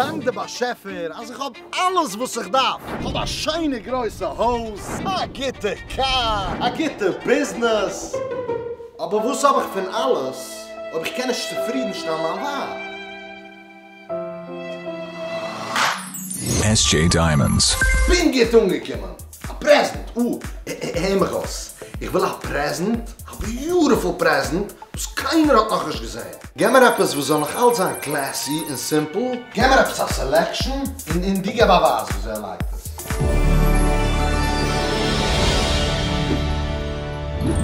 דאנק די באשעפער אז איך האב אלעס וואס איך דארף, איך האב א שיינע גרויסע הויז, א גוטע קאר, א גוטע ביזנעס, אבער וואס האב איך פון אלעס אויב איך קען נישט צופרידן שטעלן מיין ווייב? SJ Diamonds. בין גוט אנגעקומען! א פרעזענט! אה, הער מיך אויס, איך וויל א פרעזענט, א ביוטיפול פרעזענט וואס קיינער האט נאכנישט געזען. געב מיר עפעס וואס זאל נאך אלץ זיין classy און simple, געב מיר עפעס א selection, און און דו געב א ווייז וויאזוי ער לייגט עס.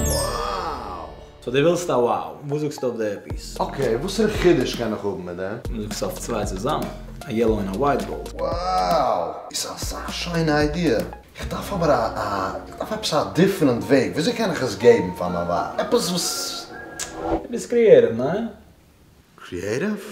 Wow! So דו ווילסט א wow. וואס זאגסטו אויף די piece? Okay, וואסערע חידוש קען איך האבן מיט דעם? וואס זאגסטו אויף צוויי צוזאמען? א yellow און א white gold. Wow! איז אזא שיינע idea. איך דארף אבער א א איך דארף עפעס א different וועג, וויאזוי קען איך עס געבן פאר מיין ווייב? עפעס וואס. דו ביסט creative, ניין? Creative?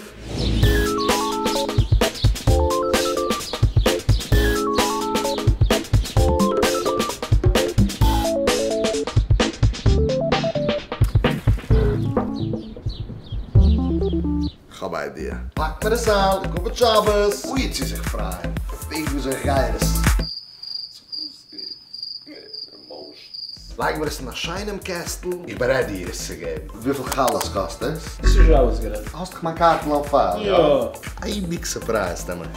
כ'האב א idea. פאק מיר עס איין, לכבוד שבת. אוי צו זיך פרייען. די וועג וויאזוי איך גיי עס. לייג מיר עס אין א שיינעם קעסטל, איך בין ready איר עס צו געבן. וויפיל חלות קאסט עס? דאס איז שוין אויסגערעדט. האסט דאך מיין קארטל אויף file, יא? יא. אייביג surprise ט ער מיך.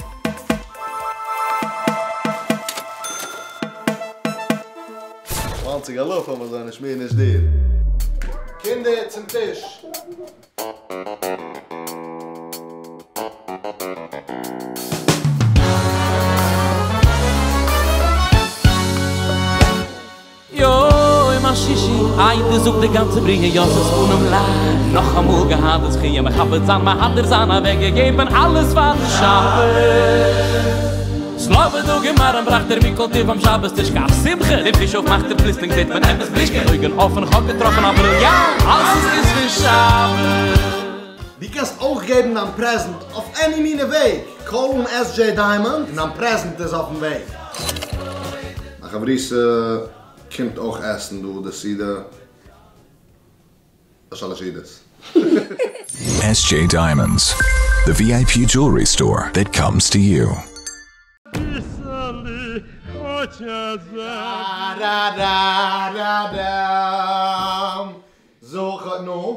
צוואנציג אלפים אזוי נישט מיר נישט דיר. קינדער צום טיש! יום השישי, היינט זאגט די גאנצע בריאה יוסף'ס פנים לייכט, נאכאמאל געהאט די זכיה מכבד זיין מהדר זיין אוועקגעגעבן אלעס פארן שבת. סלאווע דא גמרא בראכט דער מכל טוב ביים שבת טיש כך שמחה, די פיש אויף מאכט ער פלוצלינג זעט מען עפעס בלישקע, אויגן אפען כ'האב געטראפן א בריליאנט, אלעס איז גוט פון שבת. דו קענסט אויך געבן דיין פרעזענט אויף any מינע וועג, call אן SJ Diamond און דיין פרעזענט איז אויפן וועג. מיין חברותא קומט אויך עסן דא די סעודה ביי שלש סעודות. SJ Diamonds, the VIP jewelry store that comes to you.